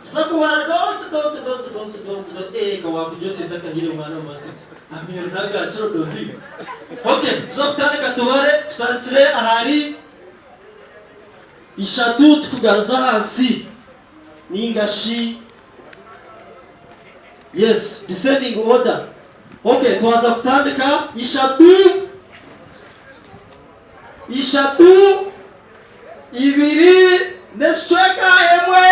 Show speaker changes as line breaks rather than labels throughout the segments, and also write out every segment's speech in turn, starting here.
Tuza kubara dot dot dot dot dot dot eh ka wakujwesa etakahiire mwana wa Martin. Ameeru naga Kirodoviiko. Okay, tuza kutandika tubare tutandikire ahari ishatu tukugaruza ahansi ninga shi yes descending order. Okay, twaza kutandika ishatu ishatu ibiri n'ekicweka emwe.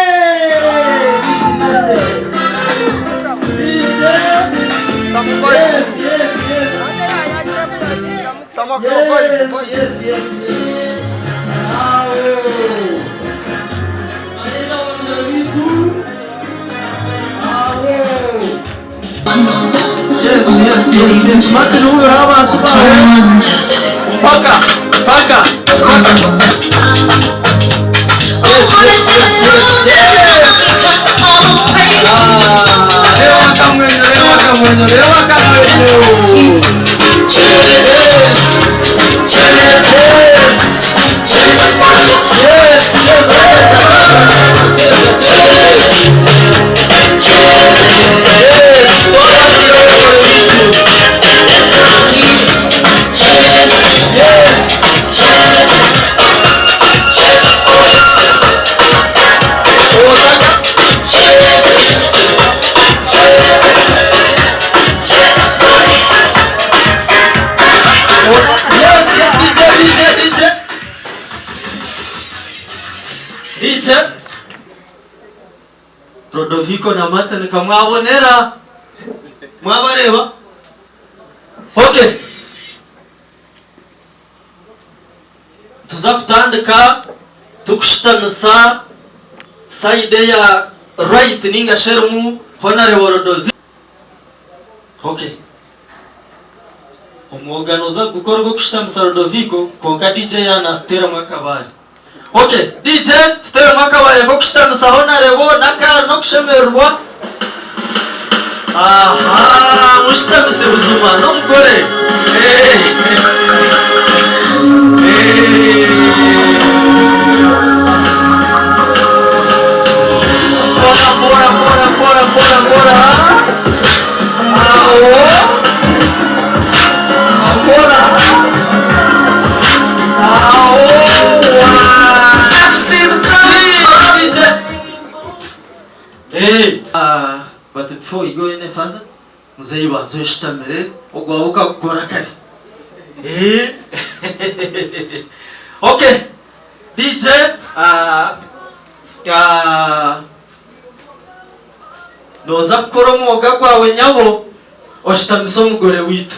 DJ, yes, yes, yes. Yes, yes, yes, yes. Awo. Akira abagore bitu. Awo. Yes, yes, yes, yes. Martin hubira abantu bawe. Mpaka, mpaka, mpaka. Yes, yes, yes, yes, yes. Ah, reba akamwenyo, reba akamwenyo, reba akamwenyo. Yes. Yes. Yes, yes, DJ Rodoviko na Martin kamwabonera mwabareeba okay Nituza kutandika tukushutamisa side eya right ninga shi erimu Honourable Rodoviko. Okay. Omwoga noza kugukora ogw'okushutamisa Rodoviko kwonka DJ yaaba naatuteeramu akabaare. Okay, DJ tuteeremu akabaare k'okushutamisa Honourable n'akaari n'okushemererwa. Aha, mushutamise buzima n'omugore. Mpora, mpora, mpora, mpora, mpora, mpora. Aho. Mpora. Aho. One, two, Hey, uh, but before we go any further, muzeeyi banza oyeshutamire ogwawe okagukora kare. Eh. Okay. DJ uh, uh, noza kukora omwoga gwawe nyabo oshutamise omugore waitu.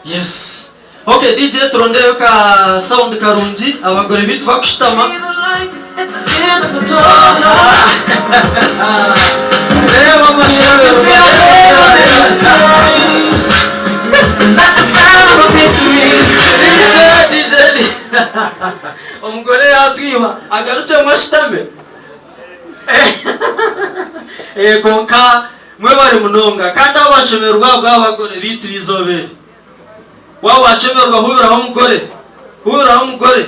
Yes. Okay DJ turondeyo ka sound karungi abagore bitu bakushutama. Reeba amashemererwa. DJ DJ Omugore yatwiba agarukyemu ashutame. Eh kwonka Mwebare munonga kandi ahu bashemererwa ahabw'abagore baitu b'eizooba eri. Waaba washemererwa hubiraho omugore, hubiraho omugore.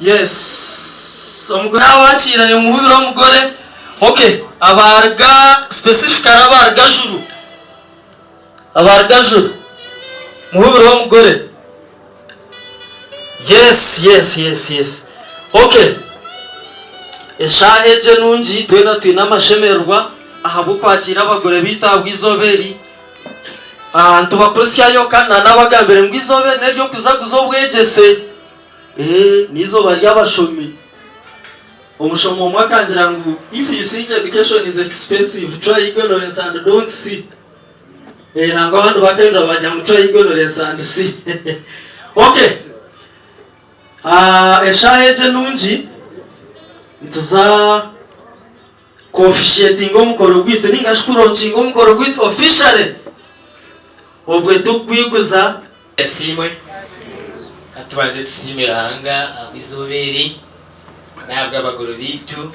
Yes. Omugore abakiira nimuhubira omugore. Okay, abaruga specifically abaruga Juru. Abaruga Juru. Muhubireho omugore. Yes, yes, yes, yes. Okay. Eshaaha egi enungi twena twine amashemererwa ahabw'okwakiira abagore baitu ahabw'eizooba eri. Ah, nitubakuritsyayo kandi nanabagambire ngu eizooba eri n'ery'okuzaguza obwegyese. Eh, n'eizooba ry'abashomi. Omushomi omwe akangira ngu if you think education is expensive, try ignorance and don't see. Eh, nangwa abandi bakahindura bagira ngu try ignorance and see. Okay. Ah, eshaaha egi enungi nituza kuofficiatinga omukoro gwaitu ninga shi kulaunchinga omukoro gwaitu officially obwe tukugwiguza.
Asiimwe. Ka tubanze tusiime Ruhanga ahabw'eizooba eri n'ahabw'abagoro baitu.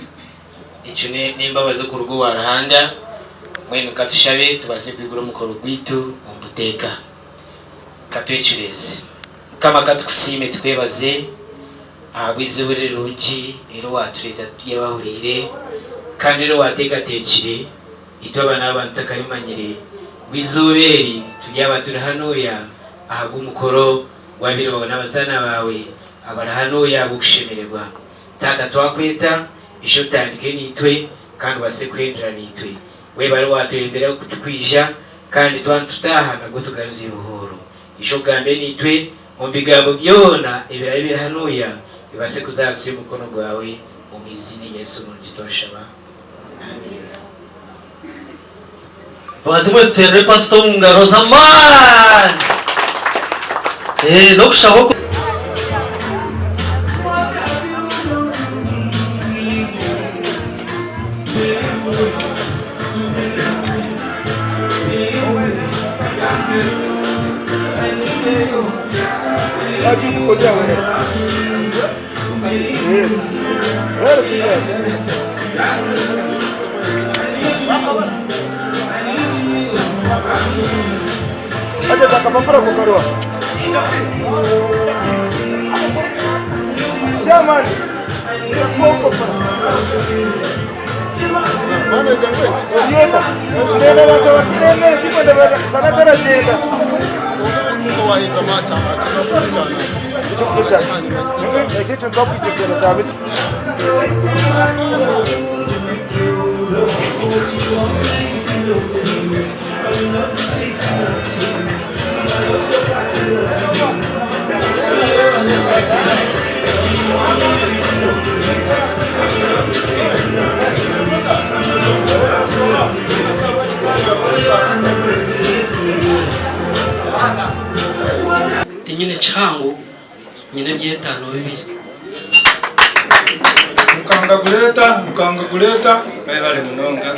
Ekyo n'embabazi okuruga owa Ruhanga. Mbwenu ka tushabe tubaase kwigura omukoro gwaitu omu buteeka. Ka twecureeze. Mukama ka tukusiime tukwebaze ahabw'eizooba eri rirungi eri waatureeta turi abahuriire. Kandi eri waateekateekire, itwe aba n'abantu tutakarimanyire, ngu eizooba eri turyaba turi hanuya ahabw'omukoro gw'abaire baawe n'abazaana baawe abari hanuya ahabw'okushemererwa. Taata, twakweta, ija otandike naitwe kandi obaase kuhendera naitwe. Webare waatwembera oku turikwija kandi twaba nitutaaha nabwo tugaruze buhooro. Ija ogambe naitwe omu bigambo byona ebiraabe biri hanuya bibaase kuza ahansi y'omukono gwawe omu iziina erya Yesu omurungi twashaba. Amiina.
Bavandimwe tuterere pastor omu ngaro z'amaani. Eh, n'okushaba oku Tinyine kihango, nyine eby'etaano bibiri.
Mukanga gureta, mukanga gureta.
Mwebare munonga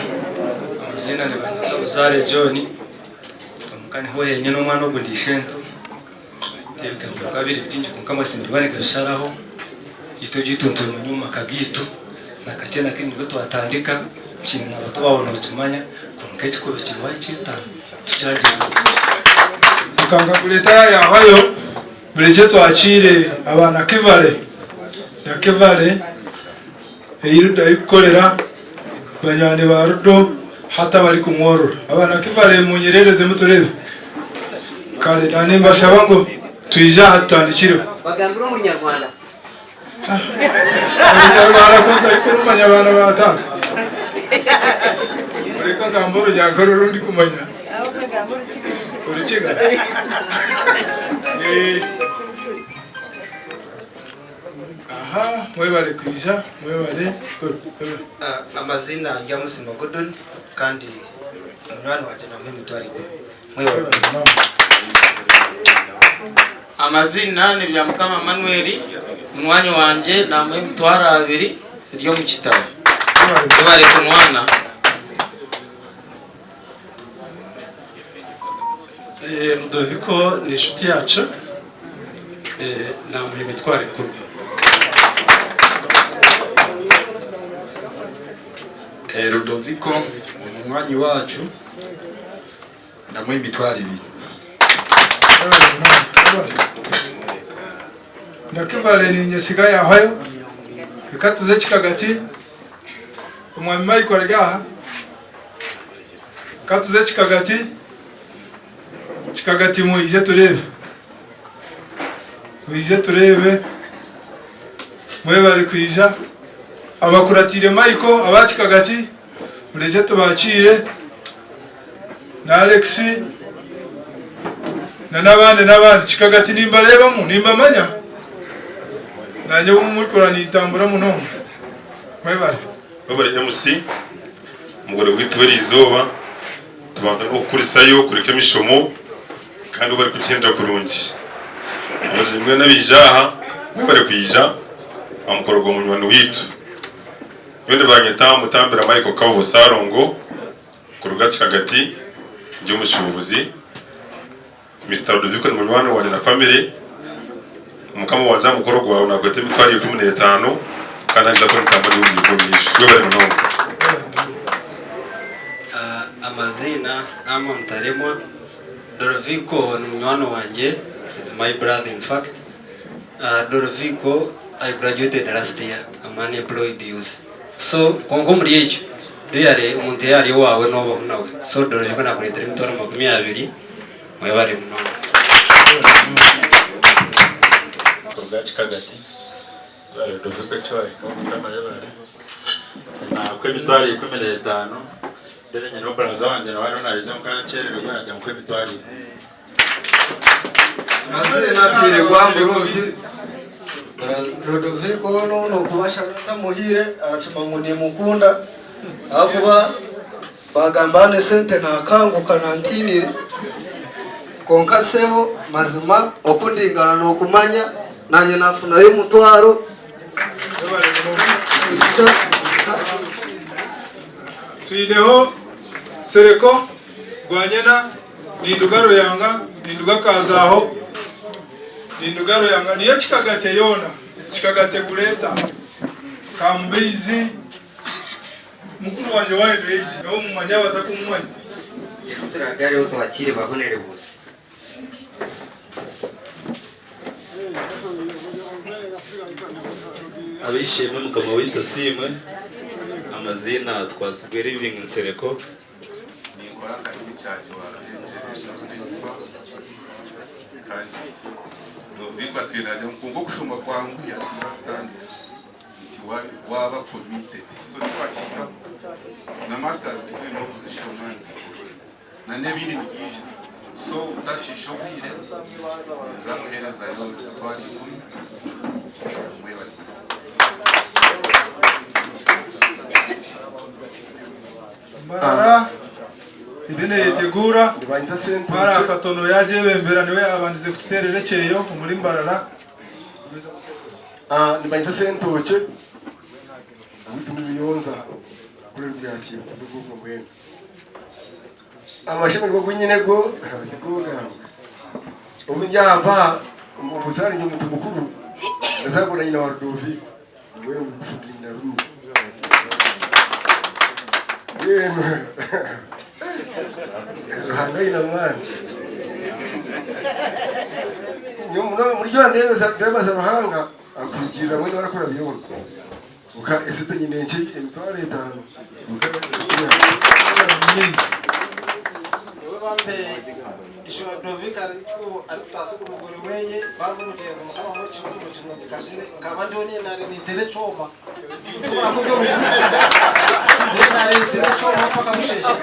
amaziina nibanyeta Buzaare John omuka niho henyine omwana ogu ndi ishento ebigambo bikaba biri bingi kwonka amazima niba nigabisharaho itwe ebyaitu nitubimanya omu maka gaitu nakakye nakye nibwo twatandika kiine na bato baawe nokimanya kwonka ekikuru kiriho eky'etaano tukyagyenda.
Mukanga gureta yayahwayo Murekye twakiire aba Nakivale, Nakivale ei Rudo arikukorera, banywani ba Rudo hati abarikumworora. Aba Nakivale munyererezemu tureebe. Kare na nimbashaba ngu twije aha tutandikireho.
Bagambire omu Runyarwanda.
Orunyarwanda ku ntarikurumanya baana ba taata. Mureke ngambe Orunyankore oru ndikumanya. Orukiga? Eh. Aha, mwebale kwija, mwebale. Good, mwebale.
Ah, Amazina Ndyamusiima Gordon kandi munywani wangye namuha emitwaro ikumi. Mwebale.
Mwebale munonga.
Amazina ni Byamukama Manuel, munywani wangye namuha emitwaro abiri ziri omu kitabo.
Mwebale.
Mwebale kunwana.
Rudoviko ni inshuti yacu namuha imitwaro ikumi.
Rudoviko ni munywanyi wacu ndamuha emitwaro ebiri.
Nakivale ninyesiga yahwayo reka tuze kikagati omwami Michael ari aha. Ka tuze kikagati, kikagati mwije tureebe, mwije tureebe, mwebare kwija, abakuratiire Michael aba kikagati murekye tubakiire na Alex na n'abandi n'abandi. Kikagati nimbareebamu, nimbamanya, nanye obu murikura nintambura munonga. Mwebare.
Webare MC, omugore gwaitu w'eriizooba tubanza n'okukurisayo kureka emishomo kandi webare kugyendera kurungi. Abagyenyi mwena abaija aha mwebare kwija aha mukoro gwa munywani waitu. Nyowe nibanyeta Mutambira Michael Kabubo Ssalongo kuruga Kikagati ndi omushuubuzi. Mister Rudoviko ni munywani wangye na family. Mukama wangye aha mukoro gwawe nakweta emitwaro 15 kandi naija kukora emitambo newe omu biro by'omu maisho. Webare munonga.
Amaziina Amon Taremwa. Doroviko ni munywani wangye, is my brother in fact. Doroviko I graduated last year, am unemployed youth. So kwonka omuri ekyo. Really omuntu yaaba ari owaawe noobaho nawe. So Doroviko naakureetera emitwaro 20 mwebare munonga.
Kuruga Kikagati, Rodoviko eki wahika Mukama ayebare. Nakuha emitwaro 15 then nyine brother wangye nawe ariho naija kwonka yakyerererwa yaagira ngu nkuhe emitwaro 10.
Amazina Bwiregwa Ambrose Rodoviko onu nokuba shana ntamuhire arakimanya ngu nimukunda ahakuba bagamba hanu esente nakanguka nantinire kwonka sebo mazima oku ndingana nokumanya nanye nafunayo omutwaro.
Twineho Nsereko Rwanyena, ninduga Ruyanga, ninduga Kazaho, ninduga Ruyanga, niyo Kikagate yoona, Kikagate Gureta, Kambaizi, mukuru wangye wainu aije, nawe mumanye abatakumumanya.
Turagareho twakire babonerebuzi.
Ab'eishe-emwe Mukama waitu asiimwe. Amaziina Twasibwe Living Nsereko.
Ninkora nka in-charge wa Ruhengyere Government Farm kandi Novikwa twine ngu okushoma kwanguhi hati twakutandika nti waaba committed so tiwakihikaho na masters degree nokuzishoma na n'ebindi nibyija so otashiisha obwire ninza kuheerezayo emitwaro 10 mwebare
Mbarara eriyo neyeteguura Mara Katono yagyebembera niwe yabandize kututeerera ekyeyo omuri Mbarara.
Nibanyeta Sentokye beitu ndi Ruyonza kuri Rwakimbu nibwo mbwenu. Amashemererwa agu nyine go tigogamba. Obu ndi aha mpaha omu buzaare ndi omuntu mukuru nazaarwa na nyina wa Rudoviko mbwenu omu bugufu ndi nyinarume. Mbwenu Ruhanga aine amaani. Nyowe munonga muri byona ndeebaza Ruhanga akurugiirira mbwenu arakora byona. Nka esente nyine nkye 50,000 nka
Niwe bambe ishura Dovika ariko arikutaasa ogu mugore weye bambe omugyenzi mukama amuhe ekihumuro kirungi kagere nkaba ndiho niiye nare nintera ekyoma tumara kurya obuguzi niiye nare nintera ekyoma mpaka busheshe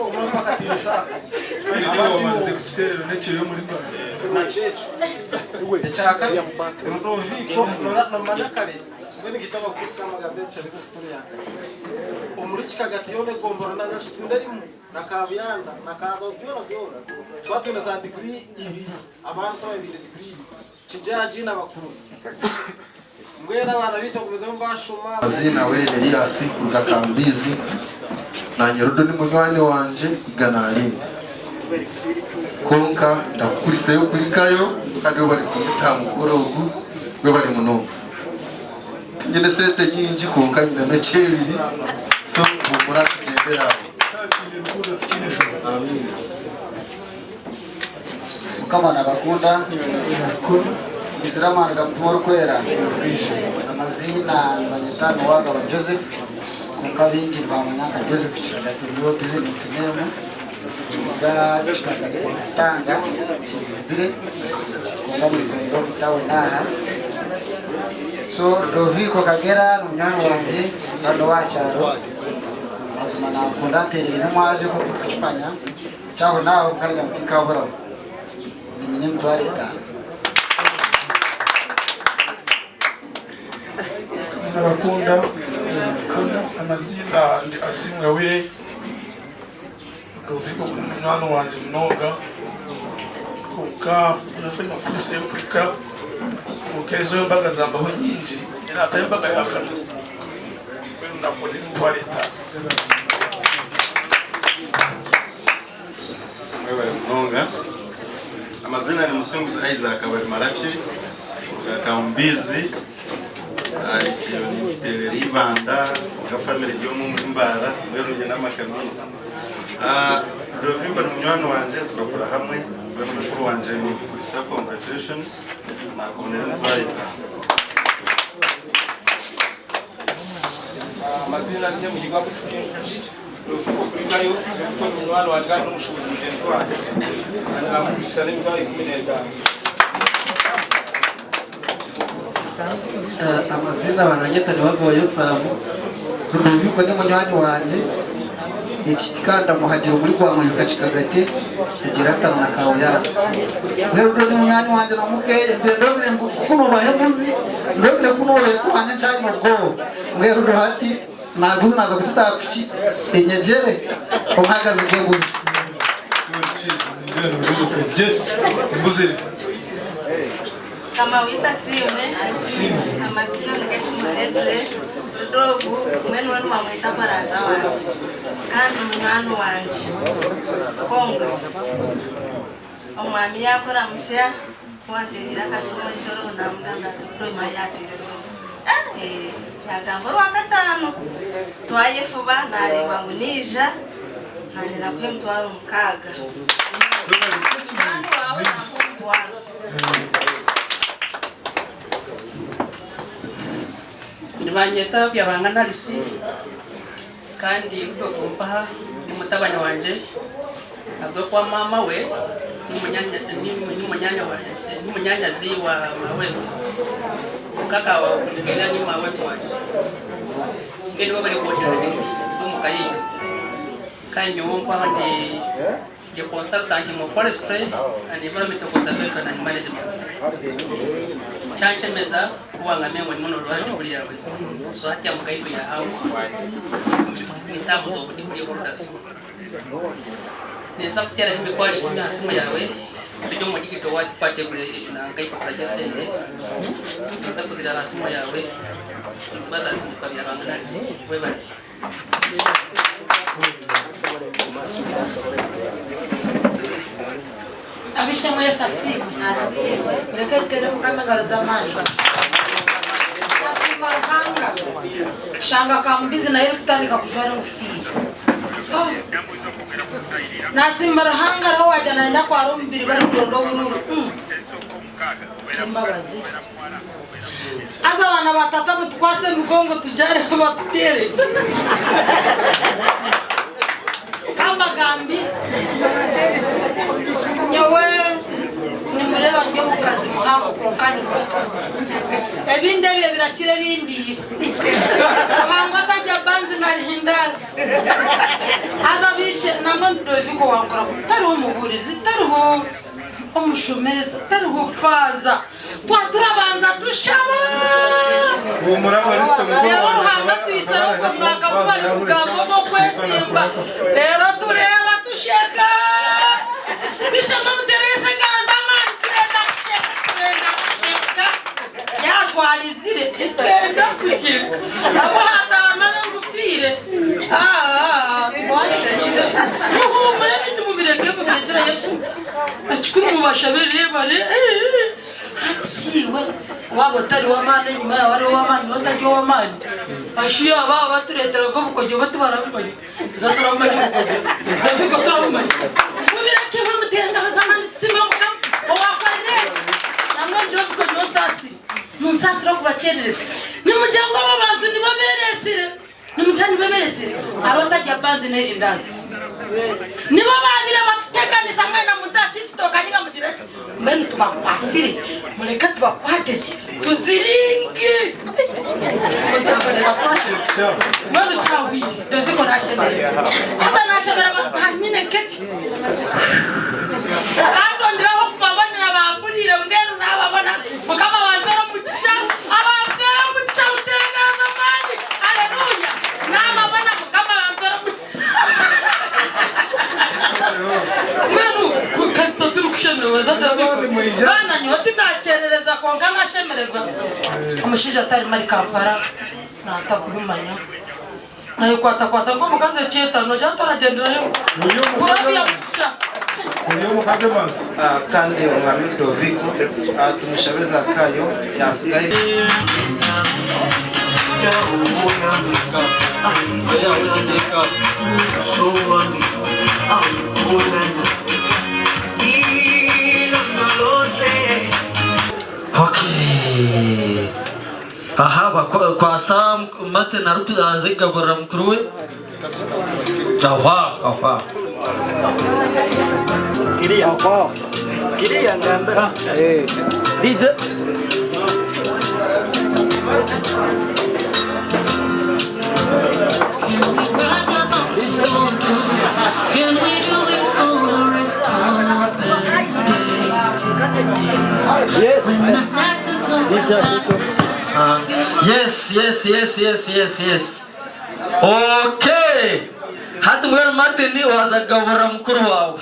oburo mpaka tiinisa ako
Niwe wabandize kututeerera n'ekyeyo omuri Mbarara.
Nakyo ekyo. Ekyakabiri, Rudoviko nomanya kare mbwenu nkaitwe abagurusi n'amagambo tutarize story ya kare. Omuri Kikagati yoona egombolola na Nyakitunda erimu na Kabuyanda na Kanzaho byona byona tukaba twine za degree ibiri abantu abaine degree ibiri Kijaji na Bakuru. Mbwenu abaana baitu bagumizamu bashoma.
Amazina Werene Elias kuruga Kambizi nanye Rudo ni munywani wangye igana arindi kwonka ndakukuriseyo kurikayo kandi webare kunyeta aha mukoro ogu webare munonga tinyine sente nyingi kwonka nyinemu ekyebiri so humura tugyendere aho.
Mukama nabakunda Mwizire amaani ga Mutima Orikwera. Amaziina nibanyeta Nuwagaba Joseph kwonka abaingi nibamanya nka Joseph Kikagati niyo bizinesi name. Ninduga Kikagati Katanga Kizimbire kwonka ninkorera omu tawuni aha. So Rodoviko Kagera ni munywani wangye kandi owaha kyaro. Mazima nankunda antereire n'omwazyo nk'oku orikukimanya. Ekyaho naaho nkarya ngu tinkaburaho. Niinyine 50,000.
Nabakunda nabakunda amaziina ndi Asiimwe Willy Rudoviko ni munywani wangye munonga kwonka nyowe nakurise kuhika kwonka ezo embaga zambaho nyingi nataho embaga yakana mbwenu nakunda 50,000.
Mwebale munonga. Amazina ni Musinguzi Isaac Barimaraki kuruga Kambizi. Ekyo ninkiteerera Ibanda nga family eri omwe omuri Mbarara mbwenu nyine amaka maingi. Rodoviko ni munywani wangye tukakura hamwe mbwenu mukuru wangye ninkukurisa congratulations nakubonera 50,000.
Amazina ni Nyamuhigwa Agustino, Ruviko Kurikayo, Ruviko ni munywani wangye kandi n'omushuubuzi mugyenzi wangye. Kandi namukurisa n'emitwaro 15.
Amazina baranyeta Niwagaba Yosamu, Rudoviko ni munywani wangye, ekiti kandi ndamuhagira omuri Rwamwijuka Kikagati Egiratano na Kauyana. Mbwenu Rudo ni munywani wangye na mukeeye, mbwenu ndozire ngu ku nobaha embuzi, ndozire ku nobeeta owangye nkyanyine obwoba. Mbwenu Rudo hati nambuzi naaza kugita aha piki enyegyere omuhagazi gw'embuzi.
Mukama waitu asiimwe. Amazina ni Gakimulebire. Rudo ogu mbwenu we nibamweta baraza wangye kandi munywani wangye. Congs. Omwami yakora musya ku wantereire akasimu ekiro namugambira nti Rudo imahe yateera esimu. Eh, yagamba orwakataano. Twayefuba nareeba ngu naija nanye nakuha emitwaro 6. Munywani waawe nakuha omutwaro.
Nibanyeta Byabanga Narisi kandi Rudo Kumpaha ni mutabani wangye ahabw'okuba maama we ni munyanyazi wa maawenkwe. Mukaka wa Mukena ni maawenkwe wangye. Mbwenu nibo barikuhongyera omuka yaitu. Kandi nyowe mpaho ndi Ndi consultant mu forestry and environmental conservation and management. Kyanshemeza ku wangambire ngu orimu norwara diguri yawe. So hati amugaito yahangwa in terms of degree holders. Ninza kuteraho emitwaro ikumi aha simu yawe turi omu digital world twakyegura nanka eipapura ry'esente. Ninza kuzira aha simu yawe niziba zasindikwa Byabanganarisi. Webare.
Ab'eishe-emwe Yesu asiimwe. Mureke tuteere Mukama engaro z'amaani. Nasiima Ruhanga kushanga Kamubizi nayo erikutandika kujwara engofiira. Oh! Nasiima Ruhanga hariho owaagira nayenda kwara omubiri barikuronda oburuuru. Mm. Embabazi. Haza abaana ba tata mutukwase emigongo tujare batuteere gye. Kambagambire nyowe nimureeba ndi omukazi muhango kwonka ndi muto. Ebindi ebyo birakira ebindiire. Ruhanga otarya banzi na rindaazi. Haza bishe nangwa Ludoviko wankora kubi tariho omubuurizi tariho. Omushomesa tariho faaza twaturabanza tushaba reero Ruhanga atwihiseho ogwo mwaka gu barikugamba ogw'okwesimba reero tureeba tusheka bishoma mutereese engaro z'amaani turenda kusheka turenda kusheka yaatwarizire nitwenda kusheka abu haatahama n'engufiire twashekire muhuumure ebindi mubireke mubirekyere Yesu. Ekikuru mubashabire bare hati iwe waaba otari w'amaani enyima yaawe hariho ow'amaani iwe otari ow'amaani ashu aba abatureetera nk'obukodyo bo tibarabumanya haza turabumanya obukodyo bwo turabumanya mubireke imwe muteere engaro z'amaani tusiime Mukama owaakorire eki nambwenu Doviko nyowe onsaasire munsaasire okubakyerereza nimugira ngu aba bantu nibo beereesire Nimugira nibo beresire hariho otarya banzi n'erindaazi. Nibo baabire batuteganisa mwena muta aha TikTok ninga mugire ki mbwenu tubakwasire mureke tubakwate gye tuziringe muzahurira twasheka mbwenu kyahwire Davico nashemererwa haza nashemererwa nyine nk'eki kandi ondiraho kubabonera bamburiire mbwenu nababona Mukama abampere omugisha abampere omugisha mutere engaro z'amaani haleluya nababona mukama abampere omugisha mbwenu kasita turi kushemererwa baana nyowe tinakyerereza kwonka nashemererwa omushaija atarimo ari Kampala natakubimanya nayekwatakwata nk'omukazi ekyetano ogira taragyenderayo kurabya mugisha.
Kandi Omwami Ludoviiko tumushabe Zakayo yasigayo.
Okay. Aha bakwasa Martin arikuza kugaburira mukuru we. Ahwa ahwa.
Kiriya. Kiriya ngambira. Eh.
DJ.
Can we do it for the rest of the day today? When I start to talk about
Yes. Okay. Hati mbwenu Martin waza kugaburira mukuru wawe.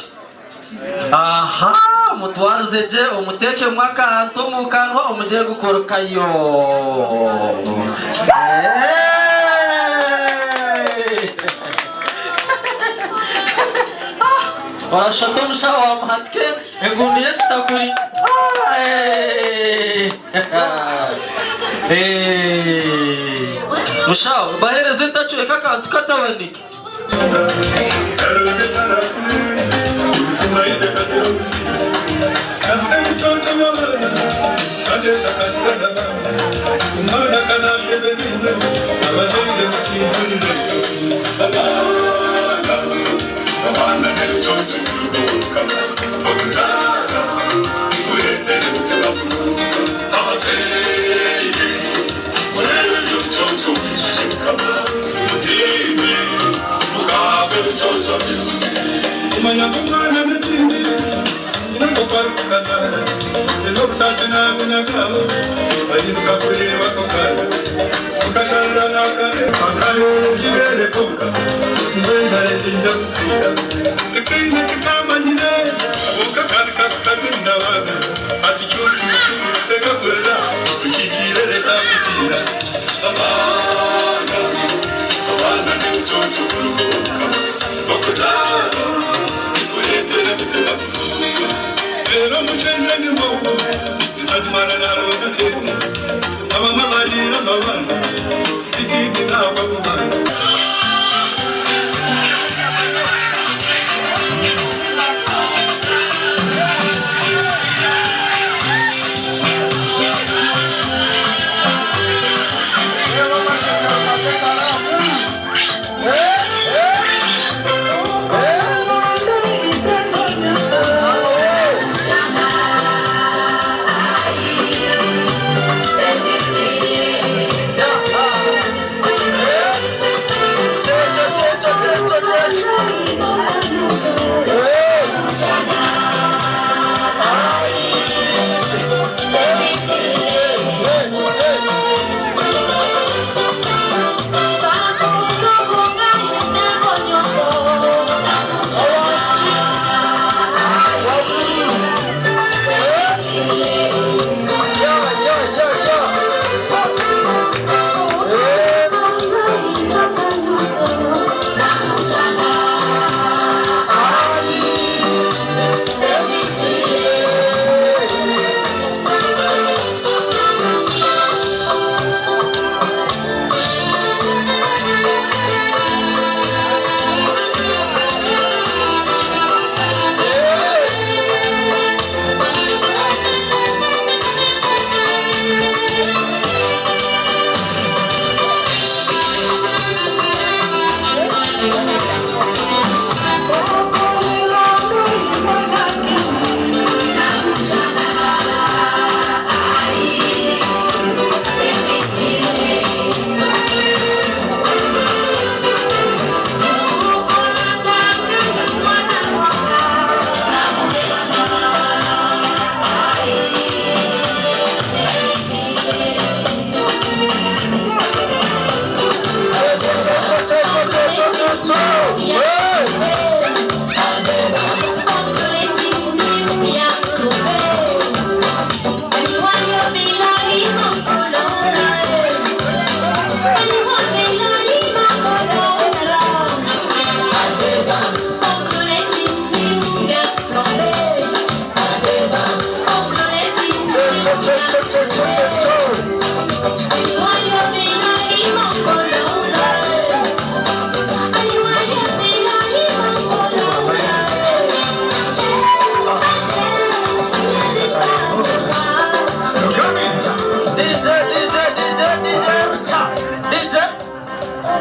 Aha, mutwarize gye omuteekemu akantu omu kanwa omugye gukorokayo. Hey! Orashota omushaho wa muhatike engundu y'ekitakuri. Ah, hey! Hey! Mushaho bahereze ntacureka akantu katabanike.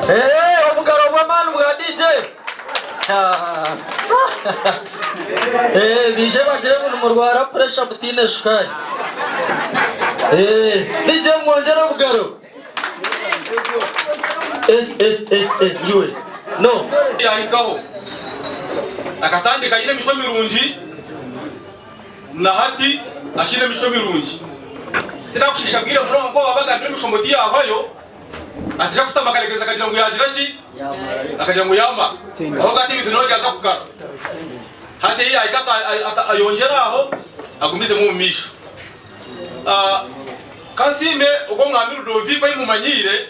Eh, obugaro bw'amaani bwa DJ. Eh, bije bagire ngu nimurwara pressure mutiine shukaari. Eh, DJ mwongyere obugaro. Eh, eh, eh, eh, iwe. No.
Yahikaho akatandika aine emicwe mirungi na hati akiine emicwe mirungi. Tinakushiisha bwire munonga nkoku wabagambira emishomo tiyahwayo, atija kusitama akarekyeza akagira ngu yagira ki? Akagira ngu yamara. Aho hati ebintu niho byaza kukara. Hati ei yahika ayongyere aho agumizemu omu maisho. Ka nsiime ogwo Mwami Ludoviiko ei mumanyiire,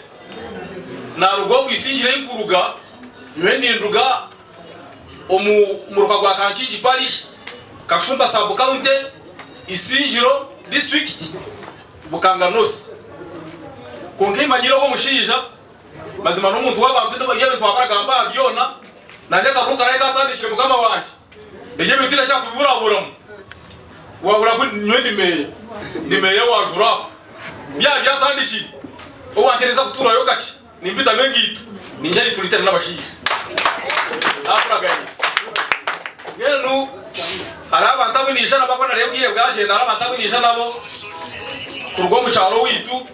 naruga omu isingiro ei nkuruga, nyowe ninduga omu muruka gwa Kankingi Parish, Kashumba Sub County, Isingiro District, Bukanga North. Kwonka ei manyiire ogwo mushaija, mazima n'omuntu w'abantu ebi twabaragamba aha byona, nanye akaruru karahe katandikire mukama wangye, ebyo ebintu tindashaka kubiburaburamu. Wahurira ngu nyowe ndi meeya, ndi meeya wa Rujura aho. Byaba byatandikire, owangye ninza kutuurayo kakye, nimpitamu engaito, niija nituritana n'abashaija. Naakuraganisa. Mbwenu hariho abantu abu niija nabo abu nareeba obwire bwagyenda, hariho abantu abu niija nabo kuruga omu kyaro owaitu,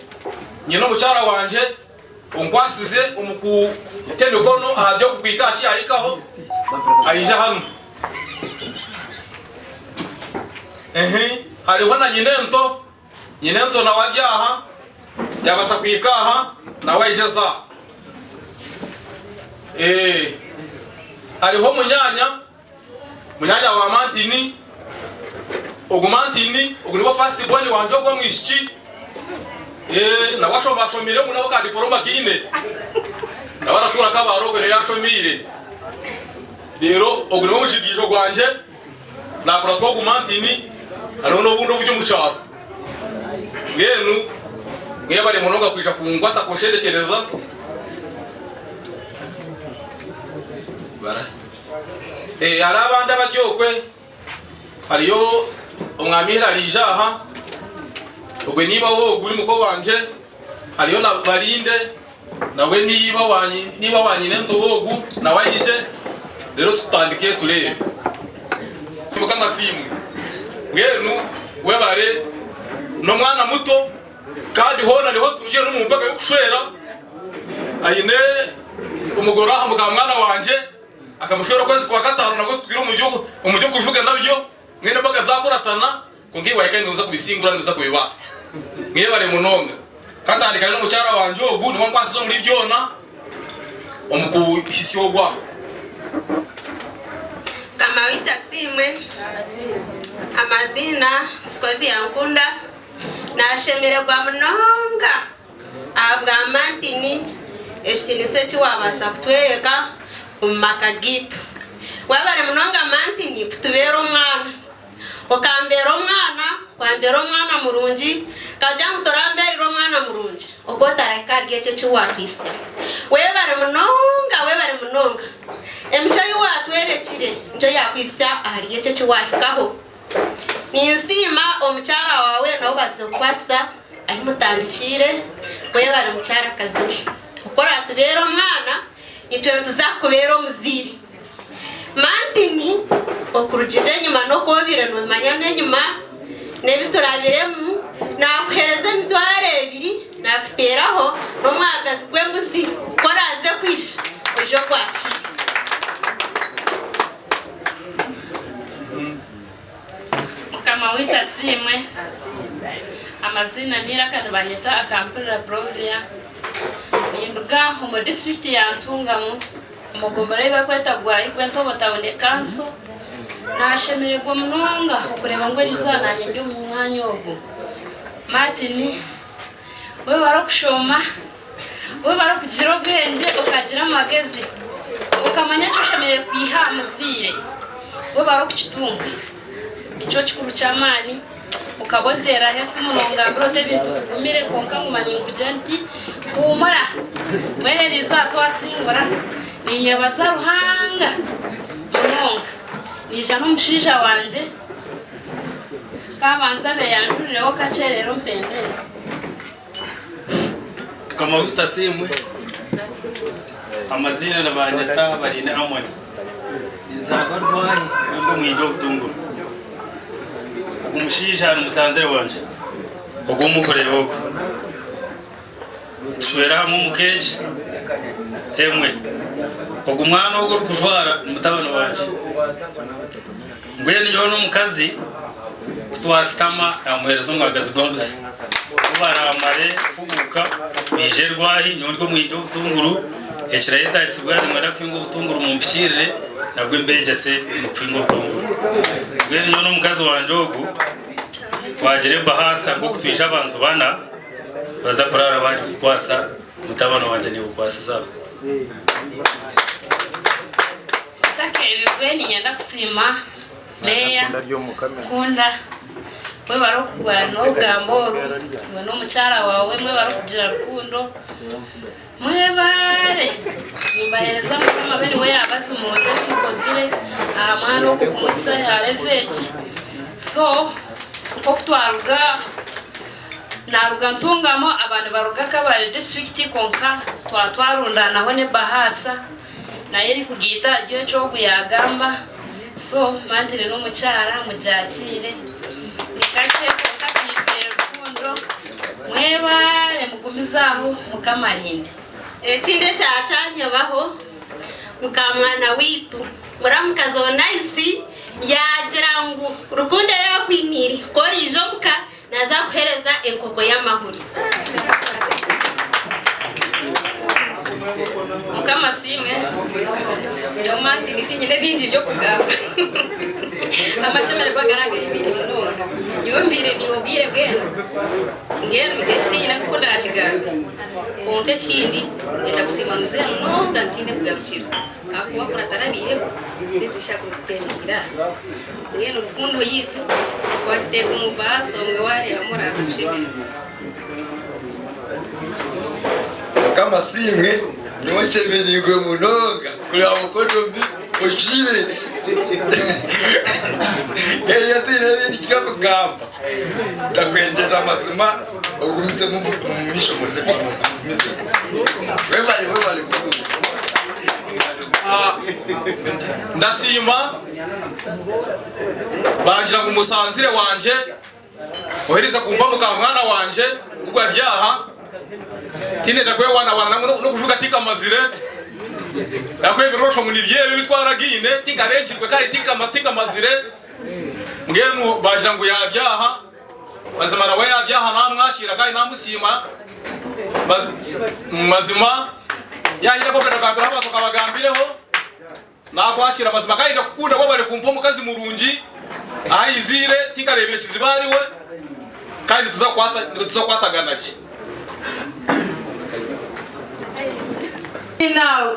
nyine omukyara wangye onkwasize omu kuta emikono aha by'okuhika aha ki yaahikaho, aija hanu. Ehe, hariho na nyinento, nyinento nawe ari aha, yaabasa kuhika aha, nawe aije aze aha. Ee, hariho munyaanya, munyaanya wa Mantini, ogu Mantini, ogu niwe first born wangye ogwo omwishiki, ee, nawe ashoma ashomiire nawe ka diporoma akaine, nawe aratuura Kabale ogwe niyo ashomiire. Reero ogu niwe mujigaijo gwangye, naakuratwa ogu Martin, hariho n'obundi oburi omu kyaro. Mbwenu mwebare munonga kwija kunkwasa kunshendekyereza. Eh, hariho abandi abari okwe, hariyo omwami Hirariija aha, ogwe niiba w'ogu ni muko wangye, hariyo na Barinde. Nawe niiba niiba wa nyinento ogu nawe aije, reero tutandike tureebe. Mukama asiimwe. Mbwenu webare n'omwana muto kandi hoona niho tugire n'omu mbaga y'okushwera aine omugore aha mukamwana wangye akamushwera okwezi kwa kataano nabwo tutwire omu by'okujuga nabyo mbwenu embaga zakuratana. Kwonka iwe waahika nooza kubisingura, nooza kubibaasa. Mwebare munonga. Ka ntandikane n'omukyara wangye ogu, niwe ankwasize omuri byona omu kuhitsya ogu aho.
Mukama waitu asiimwe. Amaziina Scovia Nkunda. Nashemererwa munonga ahabwa Martin ekitiinisa eki wabaasa kutworeka omu maka gaitu. Webare munonga Martin kutubeera omwana. Okambeera omwana, wambeera omwana murungi, nkagira ngu torambeerire omwana murungi oku otarahika ahari ekyo eki waatwitsire. Webare munonga, webare munonga. Emicwe ei waatworekire nikyo yaakuhitsya ahari ekyo eki waahikaho. Ninsiima omukyara waawe nawe obaasize kukwasisa ahi mutandikiire, webare mukyarakazi we. Oku oraatubeere omwana, itwe nituza kukubeera omuzaire. Martin, Okurugiirira enyima n'oku obaire noomanya n'enyima n'ebi turabiremu, naakuheereza emitwaro ebiri naakuteeraho n'omwagazi gw'embuzi ku oraaze kwija oije ogwakiire.
Mukama waitu asiimwe. Amaziina n'eiraka nibanyeta Akampurira Provia. Ninduga omu disiturikiti ya Ntungamo. Omu gombolola ei barikweta Gwahi Gwentobo Town Council, nashemererwa munonga okureeba ngu erizooba nanye ndi omu mwanya ogu. Martin, webare okushoma, webare okugira obwengye okagira amagezi, okamanya eki oshemereire kwiha aha muzaire, webare okukitunga. Nikyo kikuru ky'amaani. Okaba onteeraho esimu nongambira oti ebintu bigumire kwonka nguma ninkugira nti huumura mbwenu eri izooba twasingura. Ninyebaza Ruhanga munonga. Naija n'omushaija wangye kabanze abeeyanjurireho kakye reero mpendere.
Mukama waitu asiimwe.
Amazina nibanyeta Barine Amon. Ninzaarwa Rwahi kandi omwingi w'obutunguru. Ogu mushaija ni musanzire wangye. Ogu omukureeba ogu. Tushwera hamwe omu keegi emwe. Ogu mwana ogu orikujwara ni mutabani wangye. Mbwenu nyowe n'omukazi ku twasitama naamuheereza omwagazi gw'embuzi. Ku baraamare kuhuguuka baije rwahi nyowe ndi omwingi w'obutunguru, ekirayetagisibwa nimwenda kuhinga obutunguru mumpikiirire nabwo mbeegyese okuhinga obutunguru. Mbwenu nyowe n'omukazi wangye ogu twagira ebahaasa nk'oku twija abantu bana baza kuraara baagikukwasa mutabani wangye niiwe okwasize aho.
Ntakeebirwe niinyenda kusiima Meeya Kunda mwebare okugwana orugambo oru iwe n'omukyara waawe mwebare okugira rukundo mwebare nimbaheereza mukama abe niwe yaabazimuurira ebi mukozire aha mwana ogu kumuhitsya aha level egi so nk'oku twaruga Naruga Ntungamo aba nibaruga Kabale disiturikiti kwonka twaba twarundaanaho n'ebahaasa nayo erikugaita ahari eki ogu yagamba so mantine n'omukyara mugyakiire ni kakye kwonka twizire rukundo mwebaare mugumize aho mukama arinde.
Ekindi ekyakyanyobaho, mukamwana waitu muramukazi Onaisi yaagira ngu rukundo ei akwiniire ku oraija omuka Naza kuhereza enkoko y'amahuri.
Mukama asiimwe nyowe Martin tinyine bingi by'okugamba amashemererwa garangari mingi munonga nyowe mbaire ndi obwire bwena mbwenu eki tinyine nk'oku ndakigambe kwonka ekindi niinyenda kusiima muzeeyi munonga ntiine kugarukira ahakuba kuri atarabaireho tinshusha kuteerera aha mbwenu rukundo yaitu twagiteeka omu baasi omwe waareeba muraaza kushemererwa.
Mukama asiimwe nyowe nshemereirwe munonga kureba mukono mbi ojwire eki eyo tihaine ebindi by'okugamba ndakwendeza amazima ogumizemu omu maisho ogumizemu webare webare munonga.
Ndasiima bangira ngu musanzire wangye oherize kumpa mukamwana wangye ogu ari aha tindenda kwewanawana nangwa n'okujuga tinkamazire ahakuba ebirosho ngu nibyo ebi ebitwaragaine tinkarengirwe kandi tinkamazire mbwenu bangira ngu yari aha mazima nawe yari aha namwakiira kandi namusiima mazima yahika kwenda kugambiraho abantu akabagambireho. Nakwakira mazima kandi ndakukunda webare kumpa omukazi murungi ahayiziire tinkarebire kizibu ahariwe kandi nituza kukwatagana gye.
Nawe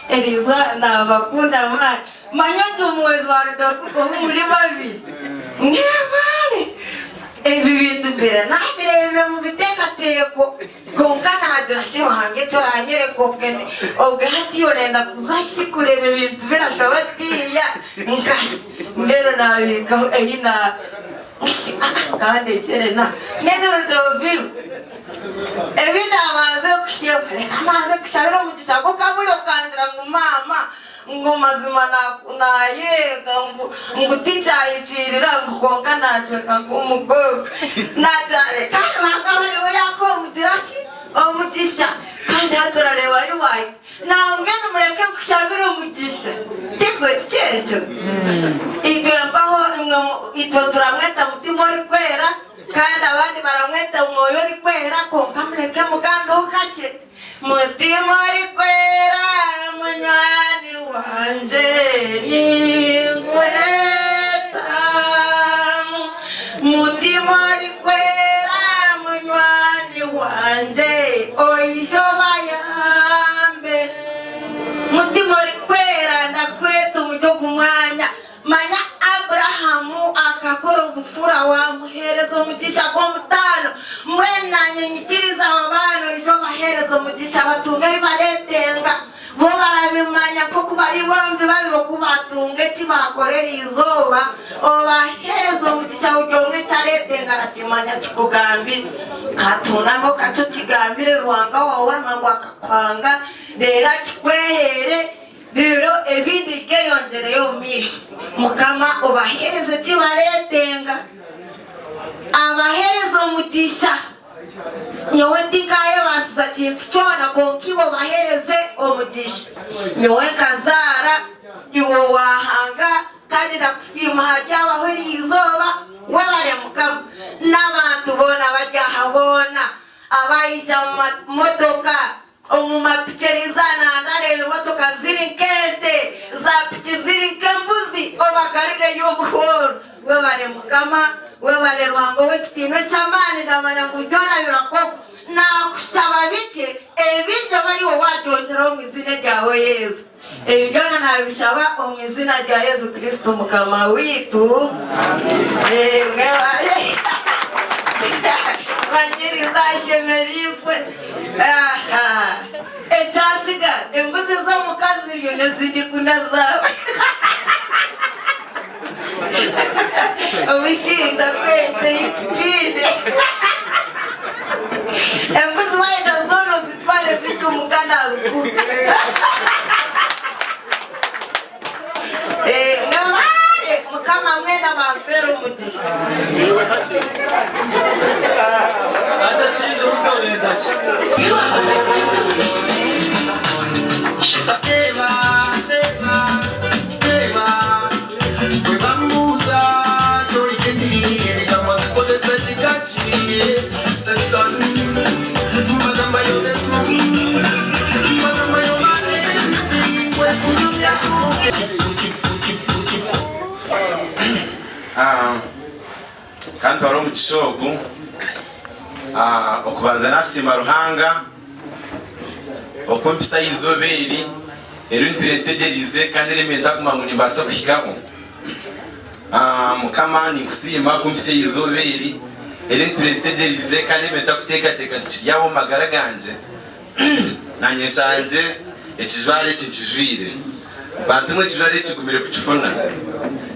eriizooba nabakunda maani manya oti omuhwezi wa Rudoviko obu muri babiri mwebare ebi bintu mbere nabirebire omu biteekateeko Kwonka naagira shi Ruhanga eki oranyereka obwe obwe hati orenda kuza shi kureeba ebintu birashaba tiiya nkahi mbwenu naabiikaho eyi na shi ah kandekyere na mbwenu Rudoviko ebi naabanze kusheba reka mbanze kushabira omugisha gw'okabure okangira ngu maama Ngu mazima nayeega ngu tikyahikiirira ngu kwonka naacweka nk'omugoobe. Naagira reka Ruhanga abe niwe yaakuha omugira ki? Omugisha. Kandi hati orareeba ahi waahika. Nambwenu mureke nkushabire omugisha. Tikwe tikyo ekyo? Itwe mpaho imwe itwe turamweta Mutima Orikwera kandi abandi baramweta Mwoyo Orikwera kwonka mureke mugambeho kakye. Mutima Orikwera munywani wangye ninkweta Mutima Orikwera munywani wangye oije obayambe Mutima Orikwera ndakweta omuri ogu mwanya Manya Abrahamu akakora obufura waamuheereza omugisha gw'omutaano. Mbwenu naanye nyikiriza aba baana oije obaheereze omugisha batunge ebi bareetenga. Bo barabimanya nk'oku bari bombi babiri oku ba. baatunga eki baakora eri izooba, obaheereze omugisha buri omwe eki areetenga arakimanya akikugambire. Ka tuhuname okakye okigambire Ruhanga waawe waamanya ngu akakuhanga reero akikweheere reero ebindi biryeyongyereyo omu maisho. Mukama obaheereze eki bareetenga, abaheereze omugisha. Nyowe tinkayebaasiza kintu kyona, kwonka iwe obaheereze omugisha. Nyowe nkazaara, iwe waahanga, kandi ndakusiima haryabaho eri izooba. Webare Mukama. N'abantu boona abari aha boona, abaija omu mamotoka, Omu mapiki eriizooba nandareeba emotoka ziri nk'ente, za piki ziri nk'embuzi, obagarureyo obuhooro. Webare Mukama, webare Ruhanga ow'ekitiinwa eky'amaani, ndamanya ngu byona birakorwa. Nakushaba bikye, ebingi obe ariiwe wabyongyeraho omu iziina eryawe Yesu. Ebi byona nabishaba omu iziina rya Yesu Kristo Mukama waitu. Amen. Banyiriza ashemereirwe. Aha. Ekyatsigara embuzi z'omuka ziriyo n'ezindi kuna zaawe. Omushinga gw'ente yitutiine. Embuzi wayenda zoona ozitware ezindi omuka nazikuha. Eh, mwebare mukama mwena bampeere omugisha.
Ka ntware omugisha ogu okubanza nasiima Ruhanga okumpisa aha izooba eri eri ntwire ntegyereize kandi eri ntakuguma ngu nimbaasa kuhikaho. Mukama ninkusiima kumpisa aha izooba eri eri ntwire ntegyereize kandi eri ntakuteekateeka nti kiryabaho omu magara gangye. Nanye nshangye ekijwaro eki nkijwire. Bantu mwe ekijwaro eki kigumire kukifuna.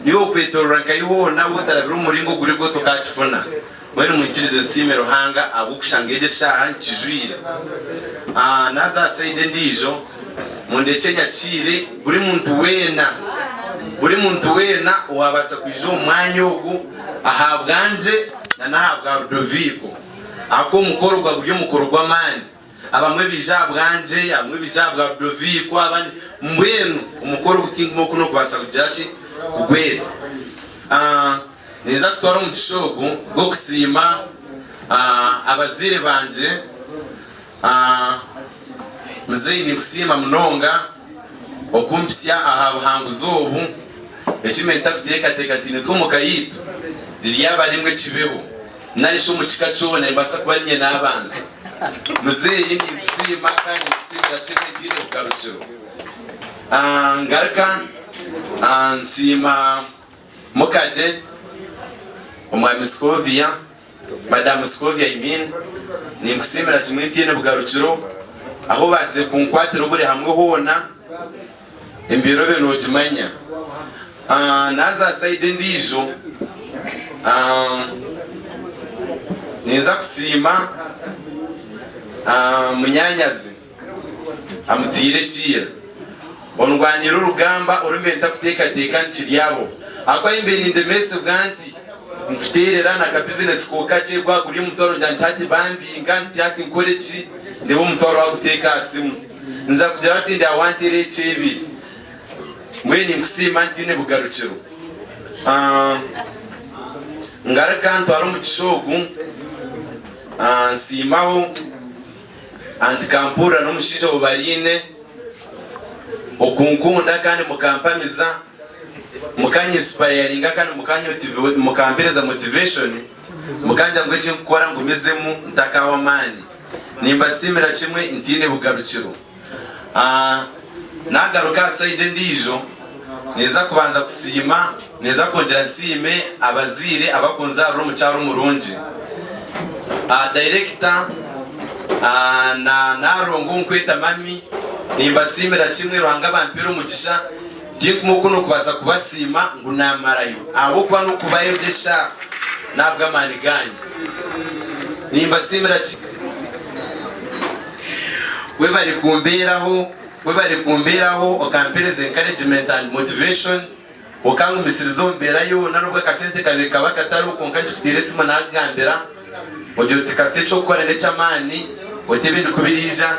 Niiwe okwetorora nka iwe hoona waaba otarabire omu muringo oguri gwo tokakifuna. Mbwenu mwikirize nsiime Ruhanga ahabw'okushanga egyo eshaaha nkijwire. Naaza aha sayidi endiijo, mundekye nyakiire buri muntu weena, buri muntu weena owaabaasa kwija omu mwanya ogu ahabwangye na n'ahabwa Ludoviiko. Ahakuba omukoro gwa guri omukoro gw'amaani. Abamwe baija ahabwangye, abamwe baija ahabwa Ludoviiko, abandi mbwenu omukoro ogu tinguma oku n'okubaasa kugira ki? Kugweta. Ninza kutwara omugisha ogu gw'okusiima abazaire bangye. Muzeeyi ninkusiima munonga okumpitsya aha buhanguzi obu. Eki mbaire ntarikuteekateeka nti nitwe omu ka yaitu riryaba rimwe kibeho nari shi omu kika kyona nimbaasa kuba niinye naabanza. Muzeeyi ninkusiima kandi ninkusiimira kimwe ntaine bugarukiro. Ngaruka nsiima Mukade, Omwami Scovia, Madam Scovia I mean, ninkusiimira kimwe ntaine bugarukiro ahu obaasize kunkwatira oburi hamwe hoona, embeera obe noogimanya. Naaza aha sayidi endiijo, ninza kusiima munyaanyazi. Amutwire Sheila, ondwanire orugamba oru mbaire ntakuteekateeka nti kiryabo. Ahakuba ahi mbaire nindemesibwa nti nkuteerera na kabizinesi ko kakye gwaba guri omutwaro ngira nti hati bambinga nti hati nkore ki ndeebe omutwaro waaguteeka aha simu. Nza kugira bati ndi aha wanteera ekyebiri. Mbwenu ninkusiima ntiine bugarukiro. Ngaruka ntwara omugisha ogu nsiimaho. Anti kampurira n'omushaija ou bariine okunkunda kandi mukampamiza, mukanyinsipayaringa kandi mukampereza motivation, mukangira ngu eki nkukora ngumizemu ntakahwa amaani. Nimbasiimira kimwe ntaine bugarukiro. Nagaruka aha sayidi endiijo, ninza kubanza kusiima, ninza kwongyera nsiime abazaire abakunzaarira omukyara omurungi. Dayirekita na Nalongo ou nkweta mami, nimbasiimira kimwe Ruhanga abampere omugisha. Tinkumanya oku nokubaasa kubasiima ngu namarayo ahabw'okuba n'okubayogyesha n'ahabw'amaani gaanyu. Nimbasiimira kimwe. Webare kumbeeraho, webare kumbeeraho okampeereza encouragement and motivation, okangumisiriza omu mbeera yoona n'obu akasente kabaire kaba katariho kwonka nkikuteera esimu naakugambira ogira oti kasita eky'okukora n'eky'amaani oti ebindi ku biriija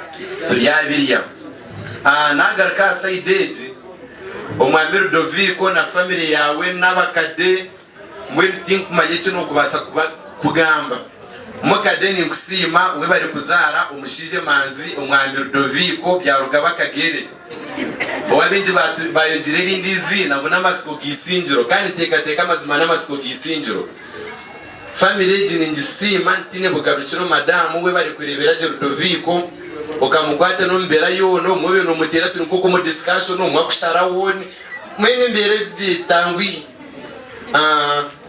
turyabirya. Naagaruka aha sayidi egi, Omwami Ludoviiko na famire yaawe n'abakade mbwenu tinkumanya eki nookubaasa kugamba. Mukade ninkusiima webare kuzaara omushaija emanzi Omwami Ludoviiko Byarugaba Kagere ou abaingi baayogire erindi eiziina ngu n'amatsiko g'eisingiro kandi nteekateeka amazima n'amatsiko g'eisingiro. Famire egi ningisiima ntiine bugarukiro madamu webare kureebera gye Ludoviiko okamukwata n'omubeera yoona obumwe obaire nomuteera turi nk'oku omu discussion obumwe akusharaho mbwenu embeera etanguhi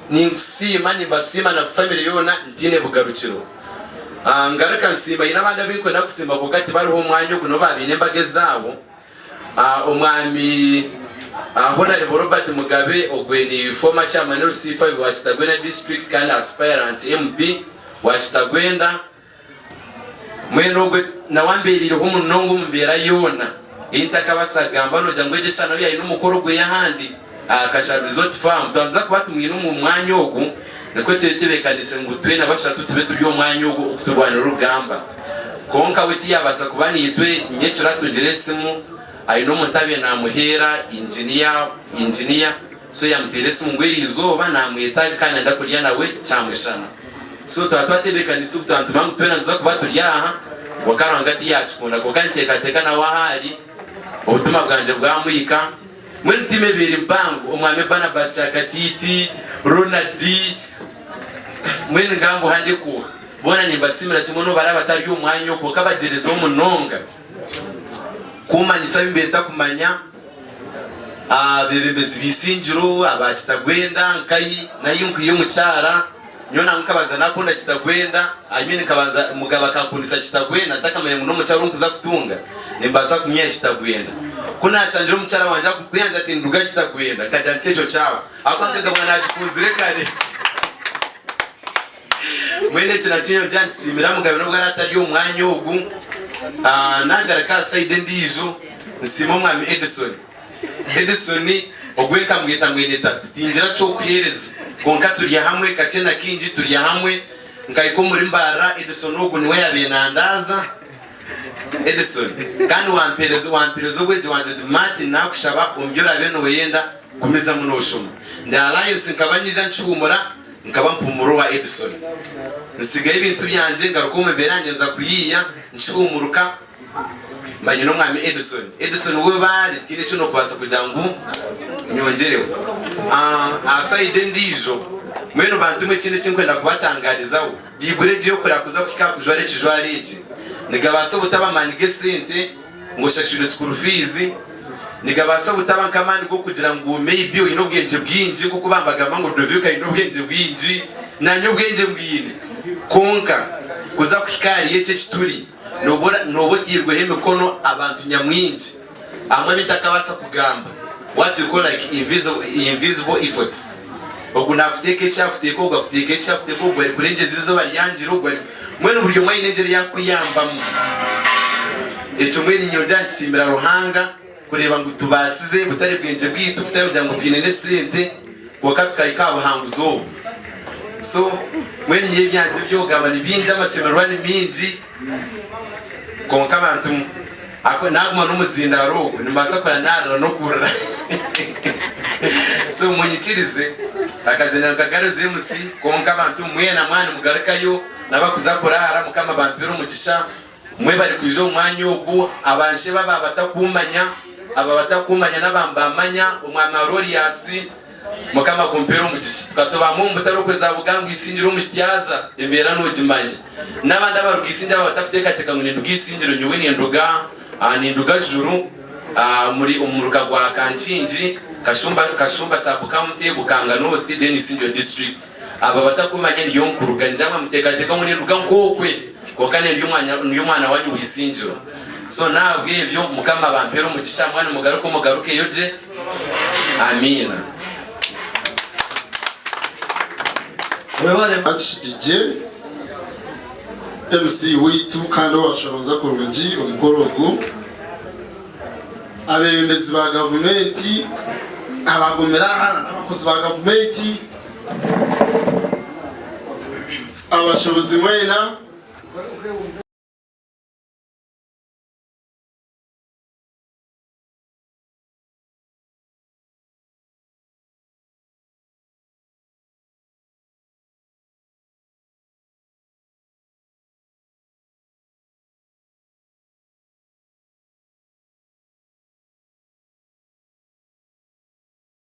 Ninkusiima nimbasiima na family yoona ntiine bugarukiro. Ngaruka nsiima haine abandi abinkwenda kusiima kwonka tibariho omwanya ogu nibo babaine embaga ezaabo. Omwami Honarebo Robert Mugabe ogwe ni former chairman LC5 wa Kitagwenda district kandi aspirant MP wa Kitagwenda. Mbwenu ogwe nawe ambeereireho munonga omu mbeera yoona ei ntakabaasa kugamba. Noogira ngu egyo eshaaha nawe yaaba aine omukoro gwe ahandi aha Kasha Resort Farm. Twandiza kuba tumwine omu mwanya ogu, nikwo twetebeekanise ngu twena bashatu tube turi omu mwanya ogu okuturwanira orugamba. Kwonka we tiyaabaasa kuba naitwe nyekiro atungire esimu aine omuntu abaire naamuheera, inginiya, engineer, so yaamuteera esimu ngu eriizooba naamwetaaga kandi nayenda kurya nawe kyamushana. So twaba twatebeekanisa obu twaba nitumanya ngu twena nituza kuba turi aha, kwonka Ruhanga tiyakikunda. Kwonka ninteekateeka nawe ahu ari, obutumwa bwangye bwamuhika. Mbwenu tiimu ebaire mpango, Omwami Barnabas Kyakatiiti, Ronald, mbwenu ngambu handi kuuha. Boona nimbasiimira kimwe n'obu baraabe batari omu mwanya ogu, kwonka bagyerezeho munonga kummanyisa ebi mbaire ntakumanya. Abeebembezi b'eisingiro aba Kitagwenda nkahi nahi nkwiha omukyara nyowe nangwa nkabanza nakunda Kitagwenda I mean nkabanza Mugabe akankundisa Kitagwenda ntakamanya ngu n'omukyara ou nkuza kutunga nimbaasa kumwiha Kitagwenda. Ku naashangire omukyara wangye akuyangira ati nduga Kitagwenda nkagira nti ekyo kyawe ahabw'okuba nkagabwa naagikunzire kare. Mbwenu eki nakyo nyowe nkisiimira Mugabe n'obu araabe atari omu mwanya ogu. Naagaruka aha sayidi endiijo nsiima omwami Edison. Edison ogwe nkamweta mwene tata, tingira ky'okuheereza kwonka turya hamwe kakye na kaingi turya hamwe. Nkahika omuri Mbarara Edison ogu niwe yaabaire nandaaza. Edison, Kandi wampeereza wampeereza obwegye wangye oti Martin naakushaba omu bi oraabe nooyenda gumizamu nooshoma. Ndi Alliance nkaba nyija nkihuumura. Nkaba mpumura owa Edison. Ntsigayo ebintu byangye ngaruka omu mbeera yangye nza kuyiiya, nkihuumuruka mba nyine omwami Edison. Edison we baari tihaine eki nokubaasa kugira ngu nyongyereho. Aha sayidi endiijo, mbwenu bantu imwe ekindi eki nkwenda kubatangarizaho, Baiburi egi y'okureba kuza kuhika aha kujwara ekijwaro eki, nigabaasa obutaba amaani g'esente ngu oshashurire school fees, nigabaasa obutaba nk'amaani g'okugira ngu maybe oine obwengye bwingi nk'oku bambagamba ngu Ludovico aine obwengye bwingi, nanye obwengye mbwine. Kwonka kuza kuhika ahari eki eki turi, nooba nooba oteirweho emikono abantu nyamwingi Hamwe ebi ntakabaasa kugamba, what you call like invisible, invisible efforts. Ogu nakuteeka eki akuteeka ogu akuteeka eki akuteeka ogu ari kurengyeza izooba ryangire ogu ari mbwenu buri omwe aine engyeri yakuyambamu. Ekyo mbwenu nyongera nkisiimira Ruhanga kureeba ngu tubaasize butari bwengye bwaitu kutari kugira ngu twine n'esente kwonka tukahika aha buhanguzi obu. So mbwenu nyowe ebyangye eby'okugamba ni bingi amashemererwa ni mingi. Kwonka abantu mwe, ahabw'okuba naaguma n'omuzindaaro ogwo, nimbaasa kurara naarira n'okurira. So munyikirize, akazindaaro nkagaruze MC, kwonka abantu mwena mwaba nimugarukayo, n'abakuza kuraara, Mukama abampeere omugisha. Mwebare kwija omu mwanya ogu, abansheba aba abatakuumanya, aba abatakuumanya n'abambamanya, Omwami Arorius, Mukama akumpere omugisha. Tukatoba hamwe omu butare okweza Bugango Isingiro omu Kityaza, embeera nogimanya. N'abandi abaruga Isingiro abo abatakuteekateeka ngu ninduga Isingiro, nyowe ninduga ninduga Juru omuri omu muruka gwa Kankingi, Kashumba Kashumba sub county, Bukanga North then Isingiro district. Abo abatakumanya niyo nkuruga ningira ngu nimuteekateeka ngu ninduga nk'okwe kwonka nindi omwana ndi omwana wanyu w'Isingiro. So n'ahabw'ebyo Mukama abampere omugisha mwena mugaruke mugarukeyo gye. Amiina.
Gye MC waitu kandi owashoroza kurungi omukoro ogu, abebembezi ba gavumenti abagumire aha n'abakozi ba gavumenti, abashubuzi mwena.